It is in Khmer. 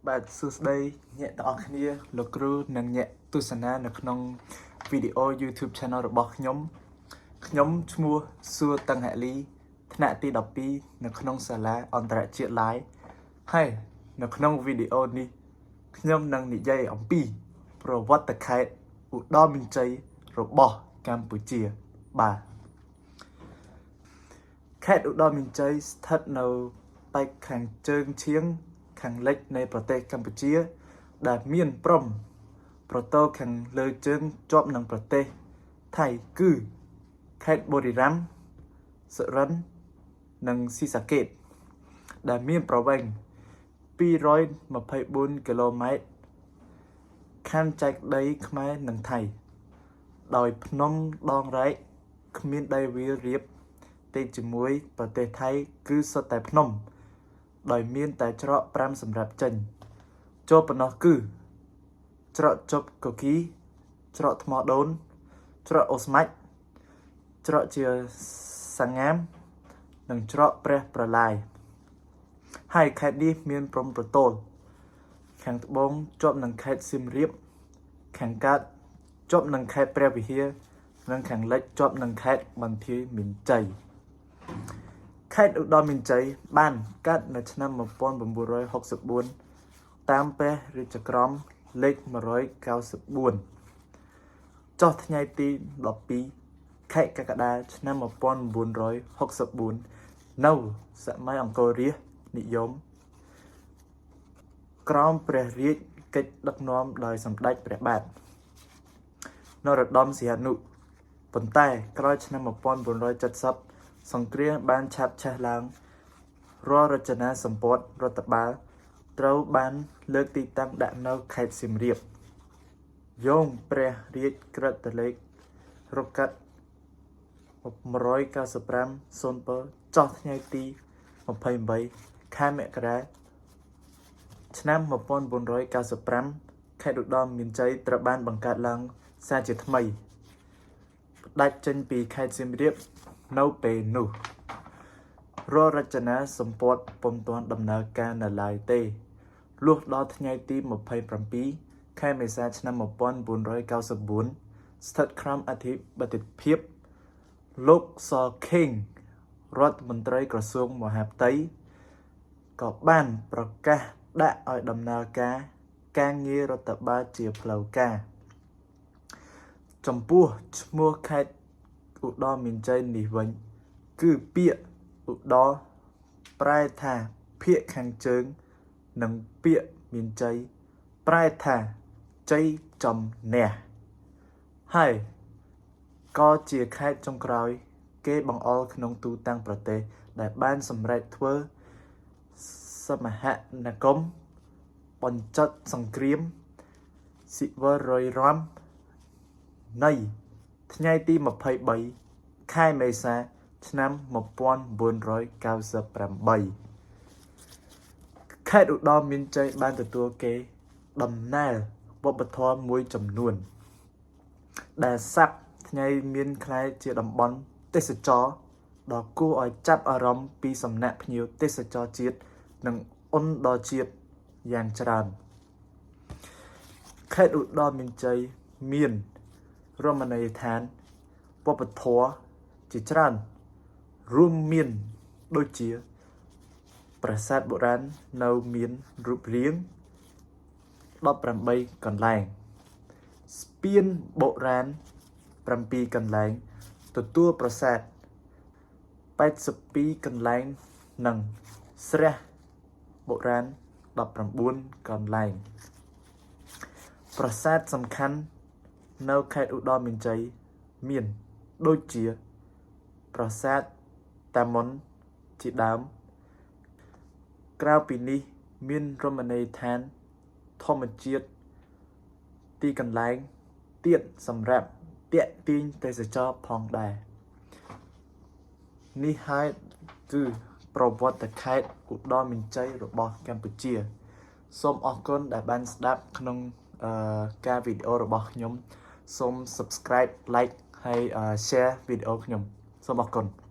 បាទសួស្តីអ្នកទាំងអស់គ្នាលោកគ្រូនិងអ្នកទស្សនានៅក្នុងវីដេអូ YouTube Channel របស់ខ្ញុំខ្ញុំឈ្មោះសួតឹងហលីថ្នាក់ទី12នៅក្នុងសាលាអន្តរជាតិឡាយហើយនៅក្នុងវីដេអូនេះខ្ញុំនឹងនិយាយអំពីប្រវត្តិខេត្តឧត្តរមានជ័យរបស់កម្ពុជាបាទខេត្តឧត្តរមានជ័យស្ថិតនៅប៉ែកខាងជើងឈៀងខាងលិចនៃប្រទេសកម្ពុជា ដែលមានព្រំប្រទល់ខាងលើជើងជាប់នឹងប្រទេសថៃគឺខេត្តបុរីរ៉ាំសុរិនទ្រនិងស៊ីសាកេត ដែលមានប្រវែង224គីឡូម៉ែត្រខណ្ឌចែកដីខ្មែរនិងថៃ ដោយភ្នំដងរែកគ្មានដីវាលរាបទេជាមួយប្រទេសថៃគឺសុទ្ធតែភ្នំ ដោយមានតែច្រក5សម្រាប់ចេញ ចូលប៉ុណ្ណោះគឺ ច្រកជប់គគីរច្រកថ្មដូន ច្រកអូស្មាច់ច្រកជាសងាម និងច្រកព្រះប្រឡាយហើយខេត្តនេះមានព្រំប្រទល់ខាងត្បូងជាប់នឹងខេត្តសៀមរាប ខាងកើតជាប់នឹងខេត្តព្រះវិហារនិងខាងលិចជាប់នឹងខេត្តបន្ទាយមានជ័យខេត្តឧត្តរមានជ័យបានកើតនៅឆ្នាំ1964តាមព្រះរាជក្រមលេខ194ចុះថ្ងៃទី12ខែកក្កដាឆ្នាំ1964នៅសម័យអង្គររាជនិយម ក្រោមព្រះរាជកិច្ចដឹកនាំដោយសម្ដេចព្រះបាទនរោត្តមសីហនុប៉ុន្តែក្រោយឆ្នាំ1970សង្គ្រាមបានឆាបឆេះឡើងរាល់រចនាសម្ព័ន្ធរដ្ឋបាលត្រូវបានលើកទីតាំងដាក់នៅខេត្តសៀមរាបយោងព្រះរាជក្រឹត្យលេខរកាត់195 07ចុះថ្ងៃទី28ខែមករា ឆ្នាំ1995ខេត្តឧត្តរមានជ័យត្រូវបានបង្កើតឡើងសារជាថ្មីផ្ដាច់ចេញពីខេត្តសៀមរាបនៅពេលនោះរាល់រចនាសម្ព័ន្ធពុំទាន់ដំណើរការនៅឡើយទេលុះដល់ថ្ងៃទី27ខែមេសាឆ្នាំ1994ស្ថិតក្រោមអធិបតីភាពលោកសខេងរដ្ឋមន្ត្រីក្រសួងមហាផ្ទៃក៏បានប្រកាសដាក់ឲ្យដំណើរការការងាររដ្ឋបាលជាផ្លូវការ ចំពោះឈ្មោះខេត្តឧត្តរមានជ័យនេះវិញ គឺពាក្យឧត្តរប្រែថាភាគខាងជើង និងពាក្យមានជ័យប្រែថាជ័យជំនះហើយក៏ជាខេត្តចុងក្រោយ គេបង្អល់ក្នុងទូទាំងប្រទេស ដែលបានសម្រេចធ្វើសមហនគមន៍បញ្ចប់សង្គ្រាមស៊ីវិលរយរាំនៃថ្ងៃទី23ខែមេសា ឆ្នាំ1998ខេត្តឧត្តរមានជ័យបានទទួលគេដំណើរវប្បធម៌មួយចំនួន ដែលសព្វថ្ងៃមានក្លាយជាតំបន់ទេសចរណ៍ដ៏គួរឲ្យចាប់អារម្មណ៍ពីសំណាក់ភ្ញៀវទេសចរជាតិនិងអន្តរជាតិយ៉ាងច្រើនខេត្តឧត្តរមានជ័យមានរមណីយដ្ឋានវប្បធម៌ជាច្រើនរួមមានដូចជា ប្រាសាទបុរាណនៅមានរូបរាង18កន្លែង ស្ពានបុរាណ7កន្លែងទទួលប្រាសាទ82កន្លែងនិងស្រះបុរាណ19កន្លែងប្រាសាទសំខាន់នៅខេត្តឧត្តរមានជ័យមានដូចជាប្រាសាទតាមុនជាដើម ក្រៅពីនេះមានរមណីយដ្ឋានធម្មជាតិទីកន្លែងទៀតសម្រាប់ទាក់ទាញទេសចរផងដែរនេះហើយគឺប្រវត្តិខេត្តឧត្តរមានជ័យរបស់កម្ពុជា សូមអរគុណដែលបានស្ដាប់ក្នុងអឺការវីដេអូរបស់ខ្ញុំ សូម Subscribe, like ហើយ share វីដេអូខ្ញុំសូមអរគុណ។